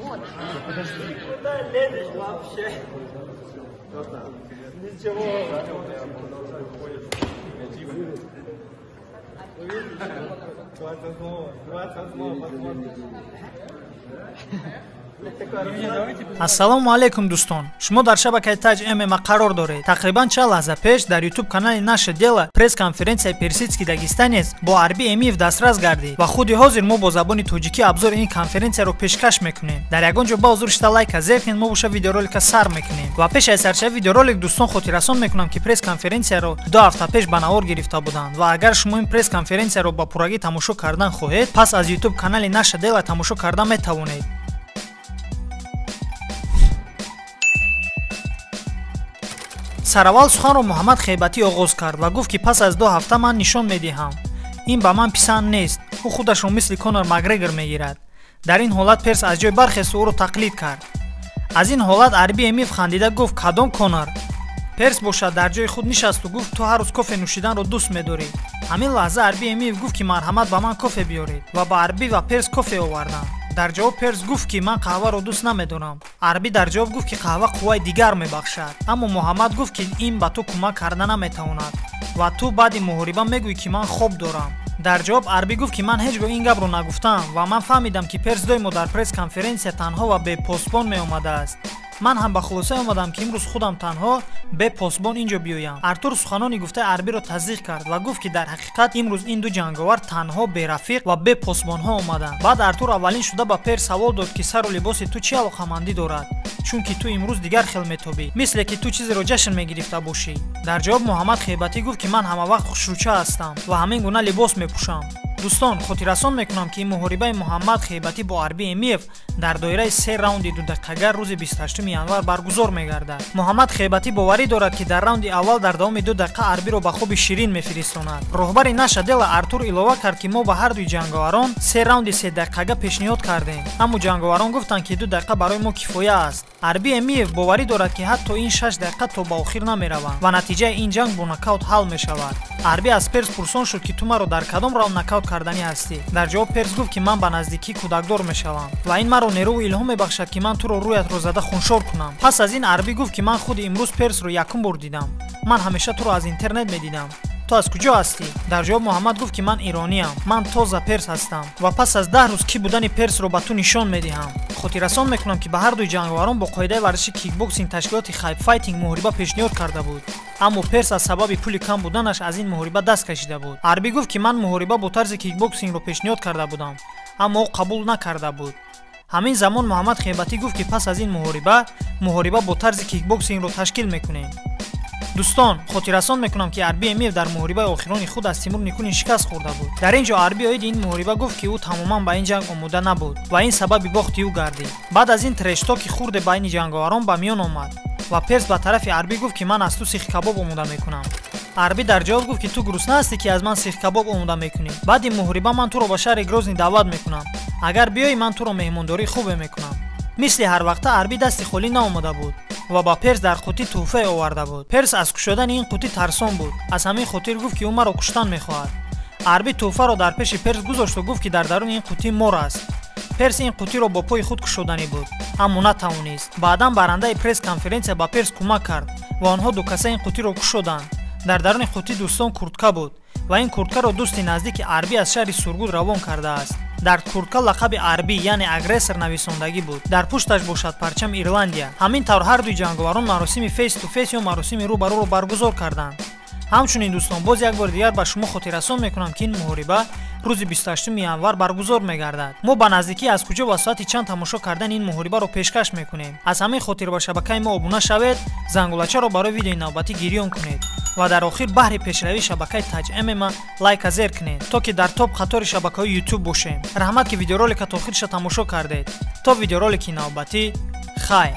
Вот. Подожди. Куда лезешь вообще? Ничего. Увидишь? 20 посмотришь. Ассалому алайкум, дӯстон! Шумо дар шабакаи Таҷ ММА қарор доред. Тақрибан чанд лаҳза пеш дар Ютуб канали «Наше дело» пресс-конференсияи персидский дагестанец бо Арби Эмиев дастрас гардид ва худи ҳозир мо бо забони тоҷикӣ обзори ин конференсияро пешкаш мекунем. Дар ягон ҷо ба ҳузур шита лайка зер кунед, мо боша видеоролика сар мекунем. Ва пеш аз саршави видеоролик, дӯстон, хотиррасон мекунам, ки пресс-конференсияро 2 ҳафта пеш ба навор гирифта буданд ва агар шумо ин пресс-конференсияро ба пуррагӣ тамошо кардан хоҳед, пас аз Ютуб канали «Наше дело» тамошо карда метавонед. Сараввал суханро Муҳаммад Хебатӣ оғоз кард ва гуфт, ки пас аз 2 ҳафта ман нишон медиҳам. Ин ба ман писанд нест, ӯ худашро мисли Конор Макгрегор мегирад. Дар ин ҳолат Перс аз ҷой бархесту ӯро тақлид кард. Аз ин ҳолат Арби Эмиев хандида гуфт: «Кадом Конор?» Перс бошад дар ҷои худ нишасту гуфт: «Ту ҳар рӯз кофе нӯшиданро дӯст медорӣ». Ҳамин лаҳза Арби Эмиев гуфт, ки марҳамат, ба ман кофе биёред, ва ба Арбӣ ва Перс кофе оварданд. Дар ҷавоб Перс гуфт, ки ман қаҳваро дӯст намедорам. Арбӣ дар ҷавоб гуфт, ки қаҳва қувваи дигар мебахшад, аммо Муҳаммад гуфт, ки ин ба ту кӯмак карда наметавонад ва ту баъди муҳориба мегӯӣ, ки ман хоб дорам. Дар ҷавоб Арбӣ гуфт, ки ман ҳеҷ гоҳ ин гапро нагуфтаам ва ман фаҳмидам, ки Перс доимо дар пресс-конференсия танҳо ва бепосбон меомадааст. Ман ҳам ба хулосае омадам, ки имрӯз худам танҳо бе посбон ин ҷо биёям. Артур суханони гуфтаи Арбиро тасдиқ кард ва гуфт, ки дар ҳақиқат имрӯз ин ду ҷанговар танҳо, берафиқ ва бе посбонҳо омаданд. Баъд Артур аввалин шуда ба Перс савол дод, ки сару либоси ту чӣ алоқамандӣ дорад, чунки ту имрӯз дигар хел метобӣ, мисле ки ту чизеро ҷашн мегирифта бошӣ. Дар ҷавоб Муҳаммад Хебатӣ гуфт, ки ман ҳамавақт хушрӯча ҳастам ва ҳамин гуна либос мепӯшам. Дӯстон, хотиррасон мекунам, ки ин муҳорибаи Муҳаммад Хебатӣ бо Арби Эмиев дар доираи се раунди дудақиқагар рӯзи 28 январ баргузор мегардад. Муҳаммад Хебатӣ боварӣ дорад, ки дар раунди аввал дар давоми 2 дақиқа Арбиро ба хоби ширин мефиристонад. Роҳбари «Наша дело» Артур илова кард, ки мо ба ҳардуи ҷанговарон се раунди седақиқага пешниҳод кардем, аммо ҷанговарон гуфтанд, ки 2 дақиқа барои мо кифоя аст. Арби Эмиев боварӣ дорад, ки ҳатто ин 6 дақиқа то ба охир намераванд ва натиҷаи ин ҷанг бо нокаут ҳал мешавад. Арби аз Перс пурсон шуд, ки ту маро дар кадом раунд нокаут карданӣ ҳастӣ? Дар ҷавоб Перс гуфт, ки ман ба наздикӣ кӯдакдор мешавам ва ин маро нерӯву илҳом мебахшад, ки ман туро рӯятро зада хуншор кунам. Пас аз ин Арбӣ гуфт, ки ман худи имрӯз Персро якум бор дидам, ман ҳамеша туро аз интернет медидам, ту аз куҷо ҳастӣ? Дар ҷавоб Муҳаммад гуфт, ки ман ирониям, ман тоза Перс ҳастам ва пас аз 10 рӯз кӣ будани Персро ба ту нишон медиҳам. Хотиррасон мекунам, ки ба ҳардуи ҷанговарон бо қоидаи варзиши кикбоксинг ташкилоти Хайп Файтинг муҳориба пешниҳод карда буд, аммо Перс аз сабаби пули кам буданаш аз ин муҳориба даст кашида буд. Арбӣ гуфт, ки ман муҳориба бо тарзи кикбоксингро пешниҳод карда будам, аммо ӯ қабул накарда буд. Ҳамин замон Муҳаммад Хебатӣ гуфт, ки пас аз ин муҳориба муҳориба бо тарзи кикбоксингро ташкил мекунем. Дӯстон, хотиррасон мекунам, ки Арби Эмиев дар муҳорибаи охирони худ аз Тимур Никулин шикаст хӯрда буд. Дар ин ҷо Арби оиди ин муҳориба гуфт, ки ӯ тамоман ба ин ҷанг омода набуд ва ин сабаби бохти ӯ гардид. Баъд аз ин трэш-токи хурде байни ҷанговарон ба миён омад ва Перс ба тарафи Арбӣ гуфт, ки ман аз ту сихкабоб омода мекунам. Арбӣ дар ҷавоб гуфт, ки ту гурусна ҳастӣ, ки аз ман сихкабоб омода мекунӣ? Баъди муҳориба ман туро ба шаҳри Грозний даъват мекунам, агар биёӣ, ман туро меҳмондории хубе мекунам. Мисли ҳарвақта Арбӣ дасти холӣ наомада буд ва ба Перс дар қутӣ тӯҳфае оварда буд. Перс аз кушодани ин қутӣ тарсон буд, аз ҳамин хотир гуфт, ки ӯ маро куштан мехоҳад. Арбӣ тӯҳфаро дар пеши Перс гузошту гуфт, ки дар даруни ин қутӣ мор аст. Перс ин қутиро бо пои худ кушоданӣ буд, аммо натавонист. Баъдан барандаи пресс-конференсия ба Перс кӯмак кард ва онҳо дукаса ин қутиро кушоданд. Дар даруни қутӣ, дӯстон, куртка буд ва ин курткаро дӯсти наздики Арбӣ аз шаҳри Сургут равон кардааст. Дар куртка лақаби Арбӣ, яъне Агрессор, нависондагӣ буд, дар пушташ бошад парчами Ирландия. Ҳамин тавр ҳардуи ҷанговарон маросими face to face ё маросими рӯ ба рӯро баргузор карданд. Ҳамчунин, дӯстон, боз як бори дигар ба шумо хотиррасон мекунам, ки ин муҳориба рӯзи 28 январ баргузор мегардад. Мо ба наздикӣ аз куҷо ва соати чанд тамошо кардани ин муҳорибаро пешкаш мекунем. Аз ҳамин хотир ба шабакаи мо обуна шавед, зангулачаро барои видеои навбатӣ гирён кунед ва дар охир баҳри пешравии шабакаи Таҷ ММА лайка зер кунед, то ки дар топ қатори шабакаҳои Ютуб бошем. Раҳмат, ки видеоролика то охирша тамошо кардед. То видеоролики навбатӣ, хайр.